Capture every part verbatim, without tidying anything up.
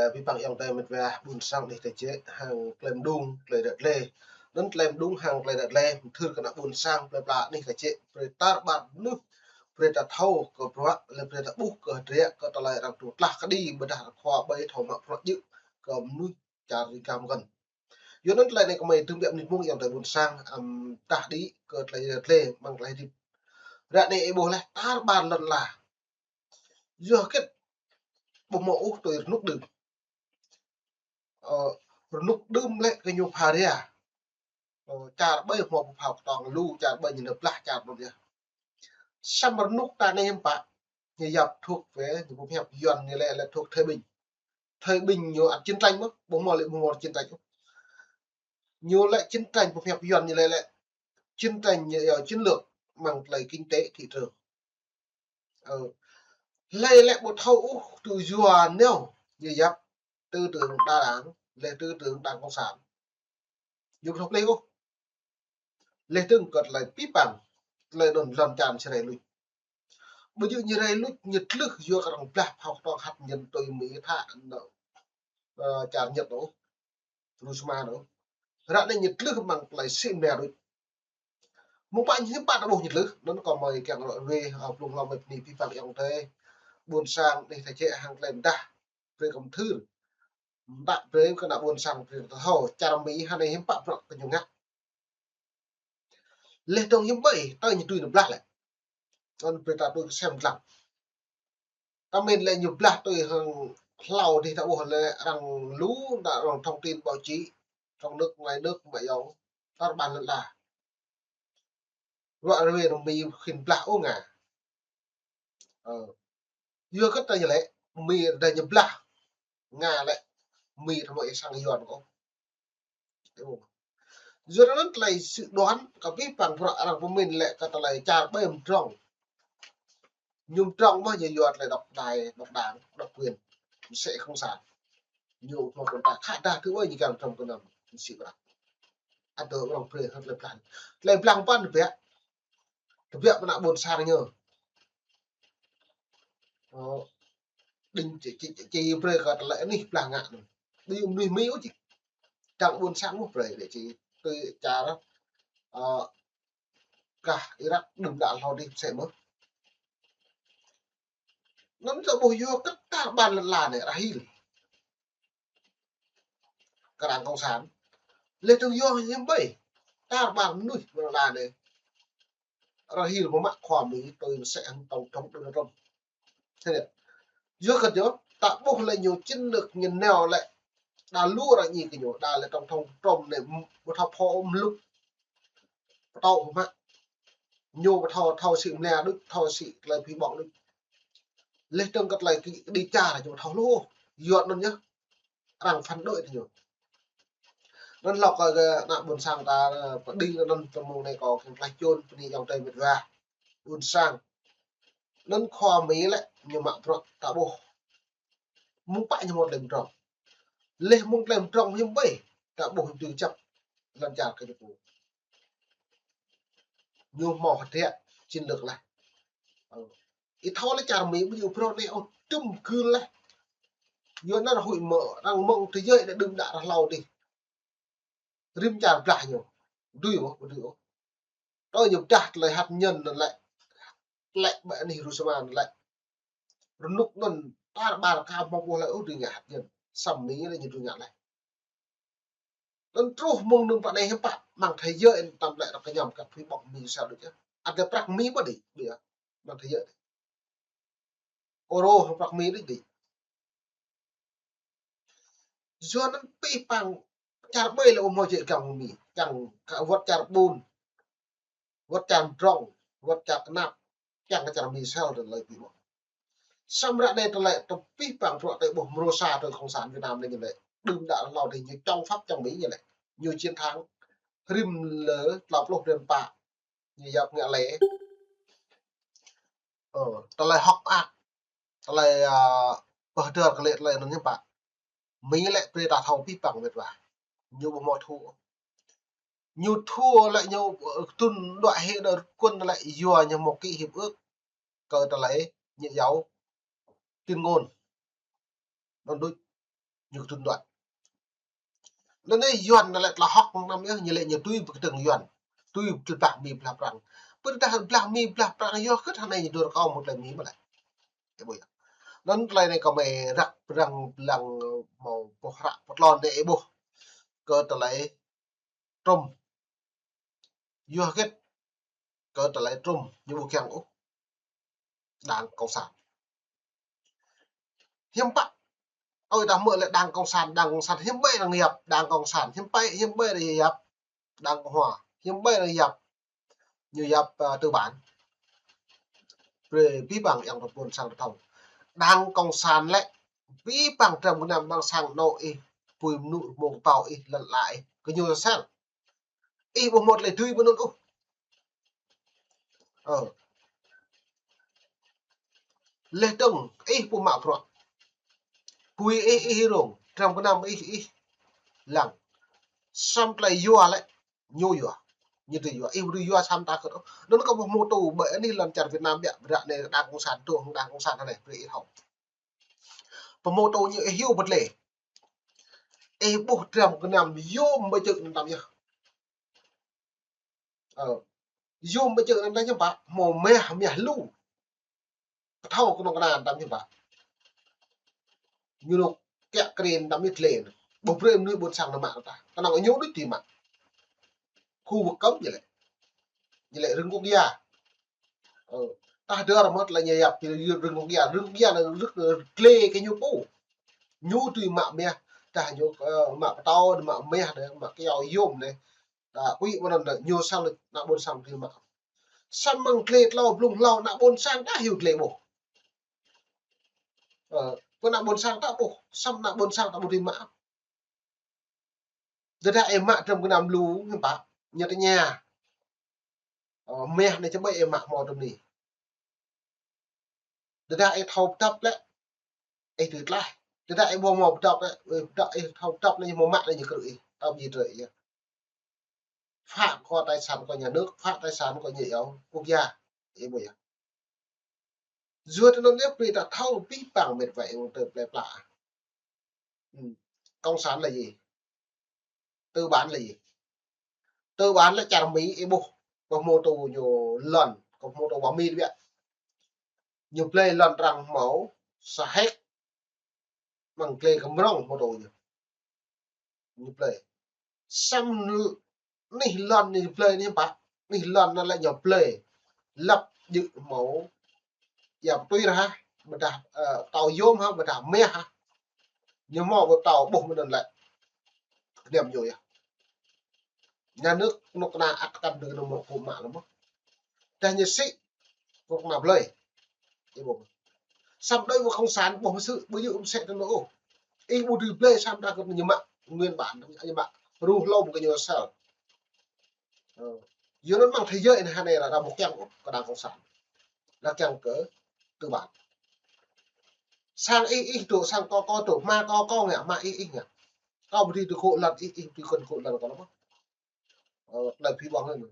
Abih bang ayŏng adơi met wa ƀuôn sang anih ta jĕ hăng tơlơi mơđung, tơlơi ră lĕ. Anŭn tơlơi mơđung hăng tơlơi ră lĕ, mơthưr kơ ană ƀuôn sang plơi pla anih ta jĕ, brơi tar ƀar mơnuih, brơi ta thâo kơ bruă, lĕ brơi ta ƀuh kơ hơdră, kơ tơlơi arăng tŭ tlah kơđi, ƀôdah arăng khua ƀai thâo mă bruă djơ̆ kơ mơnuih čar ri gam găn. Yua anŭn tơlơi anai kơmơi tơbiă mơnit mông ayŏng adơi ƀuôn sang, ăm, tah đĭ kơ tơlơi ră lĕ, mơ̆ng tơlơi hơdip. Ră anai ih ƀuh laih tar ƀar lŏn ala. Yua hơget ƀu hmâo ôh tui rơnŭk đưm. Ơ, rơnŭk đưm lĕ kơ ñu pha ria. Ơ, čar ƀai hmâo pơphao kơtong lu, čar ƀai ñu nao blah čar anŭn yơh. Samơ̆ rơnŭk ta anai hiư̆m pă, ñu yap thuộc về, ñu pơhiăp Yuan ñu lĕ, lĕ thuộc thời bình. Thời bình ñu ăt chiến tranh mơ̆n, ƀu hmâo lĕ ƀu hmâo chiến tranh ôh. Ñu lĕ chiến tranh pơhiăp Yuan ñu lĕ, lĕ chiến tranh ñu, ơ, chiến lược mơ̆ng tơlơi kinh tế thị trường. Ơ. Hlơi lĕ ƀu thâo ôh tui yua nao, ñu yap tư tưởng đa đảng, lĕ tư tưởng đảng cộng sản. Ñu ƀu thâo plih ôh. Lĕ dơ̆ng kơ tơlơi pĭ păng, tơlơi anŭn lŏn čar ñu rai luč. Ƀu djơ̆ ñu rai luč, ñu tlưh yua kơ arăng blah phao kơtong hăt nhân tui Mi thă anŭn, ơ, čar Nhật anŭn, Rusma anŭn. Ră anai ñu tlưh mơ̆ng tơlơi sĭ mơnia đôč. Mơ̆ng pă ñu hiư̆m pă ta ƀuh ñu tlưh, anŭn kơmơi kiăng ră ruai, ơ, blung hlâo mơi bơni abih bang ayŏng adơi ƀuôn sang anih ta jĕ hăng tơlơi mơdah, brơi kơ mơthưr. Mơtă brơi kơ ană ƀuôn sang brơi ta thâo, čar Mi hơnai hiư̆m pă bruă kơ ñu ngă. Lĕ dơ̆ng hiư̆m ƀai, tơl ñu tui nao blah lĕ. Anŭn brơi ta tui kơsem lăng. Tơmin lĕ ñu blah tui hăng hlâo dih ta ƀuh lĕ arăng lu, ta arăng thông tin báo chí, trong nước, ngoài nước, mă yŏng, tar ƀar lŏn ala. Ruă ruê anŭn Mi khĭn blah ôh Nga. Ơ. Yua kơ tơlơi ñu lĕ, Mi rơđah ñu blah Nga lĕ, Mi thâo mơ̆ ih sang Yuan kơ. Yua anŭn tơlơi suy đoán kơ abih bang bruă arăng pơmĭn lĕ kơ tơlơi čar ƀai mơdrŏng. Ñu mơdrŏng mơ̆ ñu yua tơlơi độc tài, độc đảng, độc quyền, mơsĕ cộng sản. Ñu mơ̆ kơ ta khă dah tơ ƀai ñu kiăng mơdrŏng kơ anăm, mơsĕ bruă. Atơ arăng brơi hăng tơlơi blah. Tơlơi blah păn tơbiă. Tơbiă pơ ană ƀuôn sang ñu. Ơ, đing či, či, či, či brơi kơ tơlơi anih blah ngă anŭn. Ƀu djơ̆ mơnuih Mi ôh či. Čang ƀuôn sang mơ̆ brơi lĕ či. Tui čar, ơ, gah Iraq đưm đă hlâo dih mơsĕ mơ̆n. Anŭn ta ƀuh yua kơ tar ƀar lŏn ala anai ră hil. Kơ đảng cộng sản. Lĕ dơ̆ng yua hiư̆m ƀai. Tar ƀar mơnuih lŏn ala anai ră hil pơmă khua Mi tui mơsĕ hăng tổng thống Donald Trump. Thế nhỉ? Yua kơ yua, ta ƀuh lĕ ñu chiến lược ñu nao lĕ. Đa lu arăng ñi kơ ñu, đa lĕ tổng thống Trump anai ƀu thâo phô mlŭk. Pơtô pơmă. Ñu ƀu thâo, thâo sĭ mơnia đôč, thâo sĭ tơlơi phi ƀŏng đôč. Lĕ dơ̆ng kơ tơlơi kơ đi čar ñu ƀu thâo lu. Yua anŭn yơh. Arăng phản đối tơ ñu. Anŭn hlâo kơ, kơ ană ƀuôn sang ta, ơ, pơđing anŭn tơ mông anai kâo kiăng tlaih čun, bơni ayŏng adơi met wa ƀuôn sang. Anŭn khua Mi lĕ, ñu mă bruă ta ƀuh. Mơ̆ng pă ñu hmâo tơlơi mơdrŏng. Lĕ mơ̆ng tơlơi mơdrŏng hiư̆m ƀai, ta ƀuh hiư̆m tui kơjăp lŏn čar kơ ñu pô. Ñu hmâo hơdră chiến lược laih. Ơ. Ih thâo lĕ čar Mi ƀu djơ̆ bruă anai ôh, tŭm gưl laih. Yua anŭn huĭ mơ̆, arăng mơ̆ng tơjơi đa đưm đă ră hlâo dih. Rĭm čar blah ñu. Dưi ôh, ƀu dưi ôh. Tơl ñu pơdah tơlơi hăt nhân anŭn lĕ. Lĕ ƀơi anih Rusma anŭn lĕ. Rơnŭk anŭn tar ƀar ka hmâo ƀuh lĕ ôh dưi ngă hăt nhân. Samơ̆ Mi lĕ ñu dưi ngă lĕ. Anŭn truh mơ̆ng anŭn pơ anai hiư̆m pă, mơ̆ng thế giới anŭn tơm lĕ ră kơñăm kơ phi ƀŏng Mi sa đôč yơh. Ăt lĕ prăk Mi ƀu đĭ, ƀiă. Mơ̆ng thế giới. Euro hăng prăk Mi đôč đĭ. Yua anŭn pih pang čar ƀai lĕ ƀu hmâo jĕ kiăng Mi. Kiăng kơ wơ̆t čar ƀun. Wơ̆t čar mơdrŏng, wơ̆t čar kơnap, kiăng kơ čar Mi sel tơlơi pih ƀŏng. Samơ̆ ră anai tơlơi tơ pih pang bruă tơ ƀuh mrô sa tơ Cộng sản Việt Nam anai ñu lĕ. Đưm đă hlâo dih ñu chống Pháp chống Mỹ ñu lĕ. Ñu chiến thắng. Rĭm lơ tlâo pluh rĭm pă. Ñu yap ngă lĕ. Ơ, tơlơi hŏk mơak. Tơlơi, ơ, pơhơdơr kơ lĕ tơlơi anŭn hiư̆m pă. Mi lĕ brơi ta thâo pih pang met wa. Ñu ƀu hmâo thua. Ñu thua lĕ ñu, ơ, tŭn đuaĭ hĭ đơ rơkŭn lĕ yua ñu hmâo ký hiệp ước. Kơ tơlơi ñu yau tuyên ngôn. Anŭn đôč. Ñu kơtrŭn đuaĭ. Anŭn anai Yuan anŭn lĕ tơlơi hŏk năm yơh, ñu lĕ ñu tui pơkơdơ̆ng Yuan. Tui blah Mi blah Prăng. Pơdah blah Mi blah Prăng yơh kơ̆t hơnai ñu dơ̆r kơ mơ̆ tơlơi Mi mơ̆ lĕ. Ih ƀuh yơh. Anŭn tơlơi anai kơ mơi răk pơdrăng lăng mơ̆ boh hră pơtlon anai ih ƀuh. Kơ tơlơi trŭm. Yua hơget kơ tơlơi trŭm ñu ƀu kiăng ôh Đảng Cộng sản. Hiư̆m pă, ơi ta hmư̆ lĕ Đảng Cộng sản, Đảng Cộng sản hiư̆m ƀơi arăng yap Đảng Cộng sản, hiư̆m ƀơi, hiư̆m ƀơi arăng yap Đảng Cộng hòa, hiư̆m ƀơi arăng yap, ñu yap, ơ, tư bản. Brơi abih bang yang rơbun sang rơthâo. Đảng Cộng sản lĕ abih bang dram gơnam ƀang sang anŏ ih, apui mơnŭ mông pao ih, lăn ala ih, kơ ñu sang. Ih ƀu hmâo tơlơi dưi ƀơi anŭn ôh. Ơ. Leh dơ̆ng ih ƀu mă bruă. Apui ih, ih rông, dram gơnam ih, ih lăng. Samơ̆ tơlơi yua lĕ ñu yua. Ñu dưi yua, ih ƀu dưi yua samơ̆ ta kơ̆t ôh. Anŭn kơ ƀu hmâo tŭ ƀơi anih lŏn čar Việt Nam biă, biă anai Đảng Cộng sản, tŭ hăng Đảng Cộng sản hơnai, brơi ih thâo. Pơhmô tŭ ñu ih hyu bơtlê. Ih ƀuh dram gơnam yôm ƀơi čư̆ anŭn tăm yơh. Ơ. Yôm ƀơi čư̆ anŭn tăm yơh pă, hmâo meh, meh lu. Kơthâo kơnơ̆ng kơna anŭn tăm yơh pă. Ñu nŭk kiă krin tăm yơh tlê anŭn. Ƀu brơi mơnuih ƀôn sang anŭn mă ta. Kơnơ̆ng ñu đôč tui mă. Khu vực cấm ñu lĕ. Ñu lĕ rừng quốc gia. Ơ, tah dơr mơ̆ tơlơi ñu yap rừng quốc gia, rừng quốc gia anŭn rơ̆k, ơ, tlê kơ ñu pô. Ñu tui mă meh, tah ñu, ơ, mă pơtâo, mă meh anai, mă kyâo yôm anai. Tah kuĭ mơ̆n anŭn ñu sang ană ƀôn sang tui mă. Samơ̆ mơ̆ng tlê tlâo blung hlâo ană ƀôn sang ta hyu tlê ƀuh. Ơ, pơ ană ƀôn sang ta ƀuh, samơ̆ ană ƀôn sang ta ƀu tui mă. Tơdah ih mă dram gơnam lu, hiư̆m pă, ñu tơña. Ơ, meh anai čơmơi ih mă hmâo dram anai. Tơdah ih thâo pơdăp lĕ, ih dưi tlaih. Tơdah ih ƀu hmâo pơdăp lĕ, ih pơdăp, ih thâo pơdăp lĕ, ñu hmâo mă lĕ ñu krư̆ ih. Tơl ƀu dưi trơi ih. Phá hoại tài sản của nhà nước, phá hoại tài sản của nhà nước, quốc gia. Ih ƀuh yơh. Yua tui anŭn yơh brơi ta thâo abih bang mĕt wa ayŏng adơi plơi pla. Ừm. Cộng sản là gì? Tư bản là gì? Tư bản là čar Mi ih ƀuh. Kơ hmâo tŭ ñu lŏn, kơ hmâo tŭ wa Mi biă. Ñu blơi lŏn arăng hmâo sa héc. Mơ̆ng glai kơ mrŏng hmâo tŭ ñu. Ñu blơi. Samơ̆ anih lŏn ñu blơi anai pă. Anih lŏn anŭn lĕ ñu blơi. Lăp djơ̆ hmâo. Ia pơtui rơhah, ƀôdah, ơ, pơtâo yôm hă, ƀôdah meh hă. Ñu hmâo ƀu pơtâo ƀuh mơ̆n anŭn lĕ. Kơnăm ñu yơh. Nhà nước kơnuk kơna ăt kăn dưi nao mă kơ mă lăm mơ̆. Tơdah ñu sĭ, kơnuk kơna blơi. Ih ƀuh. Samơ̆ đơi ƀơi cộng sản ƀuh mơsư̆, ƀu djơ̆ mơsĕ tơnô ôh. Ih ƀu dưi blơi samơ̆ ta kơnuk ñu mă nguyên bản, ñu mă ruh lom kơ ñu sel. Ơ. Yua anŭn mơ̆ng thế giới anai hơnai ră ră ƀu kiăng ôh kơ Đảng Cộng sản. Ră kiăng kơ tư bản. Sang ih, ih dŏ, sang kâo, kâo dŏ, hmua kâo, kâo ngă, hmua ih, ih ngă. Kâo ƀu dưi tui gŏ lŏn ih, ih ƀu dưi kơ gŏ lŏn kâo lăm mơ̆. Ơ, tơlơi phi ƀong anai.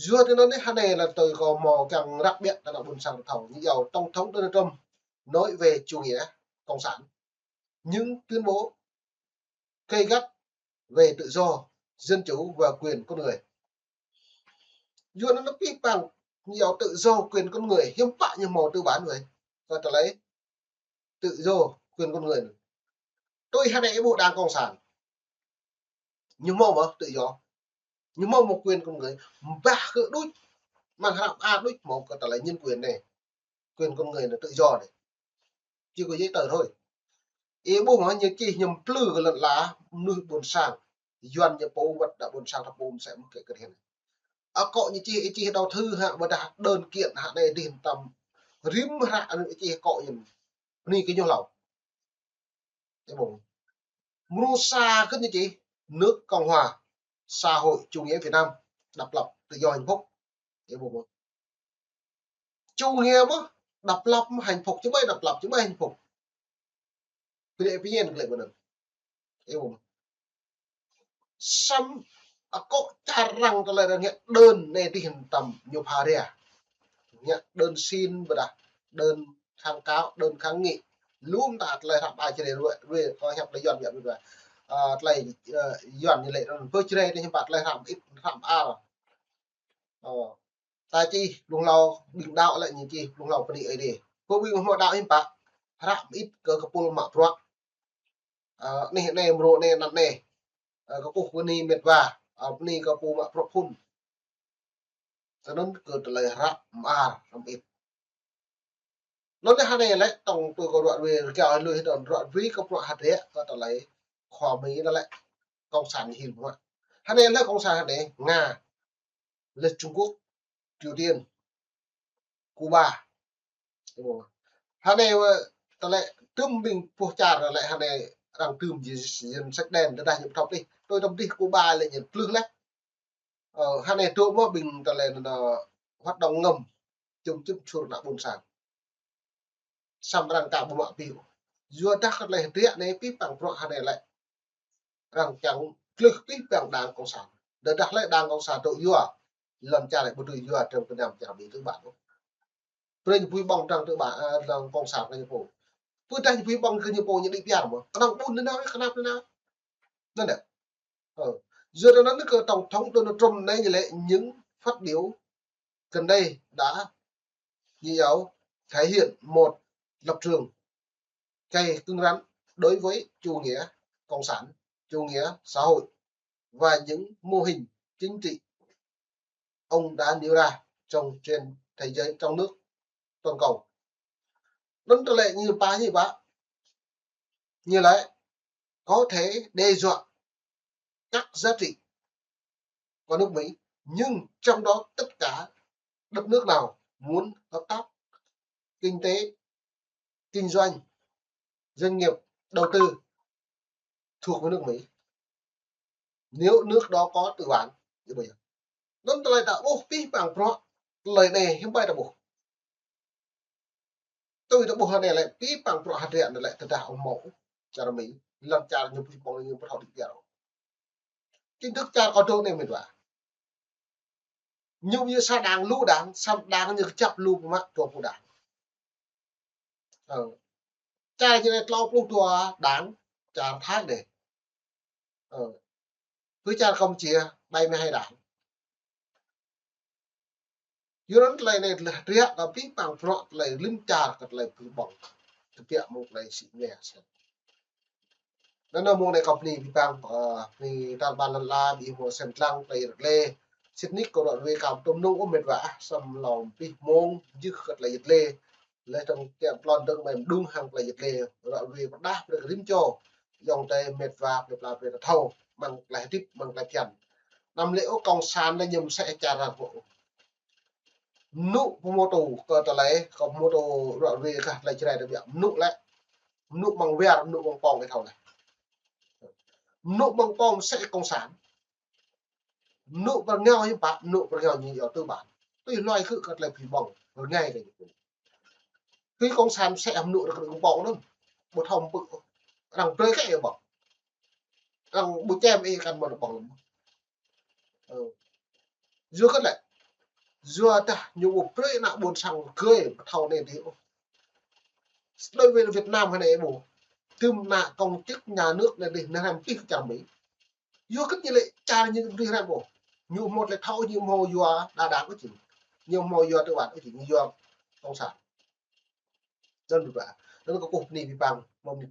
Yua tui anŭn anai hơnai lĕ tui kâo hmâo kiăng răk biă tơlơi ƀôn sang thâo. Ñu iâu Tổng thống Donald Trump nói về chủ nghĩa cộng sản. Những tuyên bố gay gắt về tự do, dân chủ và quyền con người. Yua anŭn anai abih bang ñu iâu tự do quyền con người, hiư̆m pă ñu hmâo tư bản wơ̆t. Kơ tơlơi tự do quyền con người. Tui hơnai ih ƀuh Đảng Cộng sản. Ñu hmâo mơ̆ tự do. Ñu hmâo mơ̆ quyền con người. Bah kơ đôč. Mơ̆ng hră A đôč hmâo kơ tơlơi nhân quyền anai. Quyền con người anai, tự do anai. Chỉ có giấy tờ thôi. Ih ƀuh mơ̆ ñu čih ñu plư kơ lŏn ala mơnuih ƀôn sang. Yuan ñu pô wơ̆t đa ƀôn sang ta pô mơsĕ mơ̆ kơ kơ hơnai. Akŏ ñu čih, ih čih đầu thư hă, ƀôdah đơn kiện hă anai dih tăm. Rĭm hră anŭn ih čih akŏ ñu. Bơni kơ ñu hlâo. Ih ƀuh. Mrô sa kơ ñu čih nước Cộng hòa xã hội chủ nghĩa Việt Nam độc lập tự do hạnh phúc. Ih ƀuh. Chủ nghĩa mơ̆, độc lập mơ̆, hạnh phúc, čơmơi độc lập, čơmơi hạnh phúc. Pơlĕ pơñen glĕ ƀơi anŭn. Ih ƀuh. Samơ̆ akŏ čar arăng tơlơi arăng ngă đơn anai dih tăm ñu pha ria. Ngă đơn xin ƀôdah đơn kháng cáo, đơn kháng nghị. Lŏm ta tơlơi hră mơar Jrai ruai, ruai, kơ hiăp tơlơi Yuan biă mơ̆n. Ơ, tơlơi, ơ, Yuan ñu lĕ, ơ, pơ Jrai anai hiư̆m pă tơlơi hră mơit, hră mơar. Ơ, ta čih blung hlâo ƀing đaŏ lĕ ñu čih blung hlâo bơni Ơi Adai. Pơ ƀing hmâo đaŏ hiư̆m pă, hră mơit kơ kơpul mă bruă. Ơ, anih anai, mrô anai, anăn anai. Ơ, kơkuh bơni met wa, ơ, bơni kơ pô mă bruă phŭn. Tui anŭn kơ tơlơi hră mơar, hră mơit. Anŭn yơh hơnai lĕ tŏng tui kơ ruă ruai rơgao lui hơdơ̆n ruă ruai kơ bruă hơdră kơ tơlơi khua Mi anŭn lĕ cộng sản hil bruă. Hơnai lĕ cộng sản hơnai Nga, lĕ Trung Quốc, Triều Tiên, Cuba. Hơnai, ơ, tơlơi tơm ƀing pô čar lĕ hơnai arăng tơm ji-, danh sách đen tơdah ñu pơtô pih. Tui tơm dih Cuba lĕ ñu plư lĕ. Ơ, hơnai dŏ mơ̆ ƀing tơlơi anŭn hoạt động ngầm, čum čum čur ană ƀôn sang. Samơ̆ arăng ka ƀu mă pih. Yua dah kơ tơlơi hơdră anai pih păng bruă hơnai lĕ arăng čang tlưh pih păng đảng cộng sản. Tơdah lĕ đảng cộng sản dŏ yua, lŏn čar lĕ ƀu dưi yua trong Việt Nam čar Mi tư bản. Brơi ñu pui ƀơ̆ng trong tư bản, ơ, trong cộng sản kơ ñu pô. Pơdah ñu pui ƀơ̆ng kơ ñu pô ñu đĭ piar mơ̆. Kơnơ̆ng ƀun anŭn nao, kơnơ̆ng anŭn nao. Anŭn yơh. Ờ. Dựa theo đó, nước Tổng thống Donald Trump anai ñu lĕ những phát biểu gần đây đã, như nhau, thể hiện một lập trường cay cứng rắn đối với chủ nghĩa cộng sản, chủ nghĩa xã hội và những mô hình chính trị ông đã nêu ra trong trên thế giới, trong nước, toàn cầu. Anŭn tơlơi ñu pă ñu pă. Ñu lĕ có thể đe dọa các giá trị của nước Mỹ, nhưng trong đó tất cả đất nước nào muốn hợp tác kinh tế, kinh doanh, doanh nghiệp, đầu tư thuộc với nước Mỹ. Nếu nước đó có tư bản, như bây giờ. Anŭn tơlơi ta ƀuh pih păng bruă, tơlơi anai hiư̆m ƀai ta ƀuh. Tui ta ƀuh hơnai lĕ pih păng bruă hơdră anai lĕ tơdah ƀu hmâo čar Mi, lŏn čar ñu pih păng ñu pơthâo đĭ piar. Chính thức čar kâo dŏ anai met wa. Ñu ƀu djơ̆ sa đảng lu đảng, samơ̆ đảng ñu kơjăp lu pơmă dua pluh đảng. Ơ. Čar ñu anai klâo pluh dua đảng, čar Thái anai. Ơ. Pơ čar Campuchia, bảy mươi hai đảng. Yua anŭn tơlơi anai tơlơi hơdră kơ pih păng bruă tơlơi lŏn čar kơ tơlơi pơƀơ̆ng. Tơbiă mơ̆ng tơlơi sĭ mơ̆. Anŭn mơ̆ng anai kâo bơni pih păng, ơ, bơni tal ban lŏn ala, ƀing hmâo sem lăng tơlơi yăt lĕ. Sĭt nik kâo ruă ruai kơ tơm nung ôh met wa ah, samơ̆ lŏm pih mông jưh kơ tơlơi yăt lĕ. Lĕ tơng kiăng tlôn dơ̆ng mơ̆ng mơđung hăng tơlơi yăt lĕ. Ruă ruai pơdah brơi kơ rĭm čô. Ayŏng adơi met wa plơi pla plơi ta thâo, mơ̆ng tơlơi hơdip, mơ̆ng tơlơi phiăn. Anăm lĕ ôh cộng sản anai ñu mơsĕ čar arăng pô. Mơnŭ pơhmutu kơ tơlơi, kơ pơhmutu ruă ruai kơ tơlơi Jrai tơbiă. Mơnŭ lĕ. Mơnŭ mơ̆ng war, mơnŭ mơ̆ng pŏng ih thâo lĕ. Mơnŭ mơ̆ng pŏng mơsĕ cộng sản. Mơnŭ pơrơngao hiư̆m pă, mơnŭ pơrơngao ñu yua tư bản. Tui hluai khư kơ tơlơi pơƀơ̆ng, rơngai kơ ñu. Tui cộng sản mơsĕ mơnŭ rơkơnơ̆ng pŏng anŭn. Ƀu thâo pơ̆. Arăng brơi kơ ih ƀơ̆ng. Arăng ƀu čem ih kăn mơ̆n ƀơ̆ng lăm. Ơ. Yua kơ lĕ. Yua dah ñu ƀu brơi ană ƀôn sang gơi ƀu thâo anai dih ôh. Đối với Việt Nam hơnai ƀu. Tơm ană công chức nhà nước anai dih, anai hrăm pih kơ čar Mi. Yua kơ ñu lĕ čar ñu dih hrăm ƀu. Ñu hmâo tơlơi thâo, ñu hmâo yua đa đảng ôh či. Ñu hmâo yua tư bản ôh či, ñu yua cộng sản. Anŭn ƀu pă. Anŭn kâo kơkuh bơni pih păng, mơ̆ng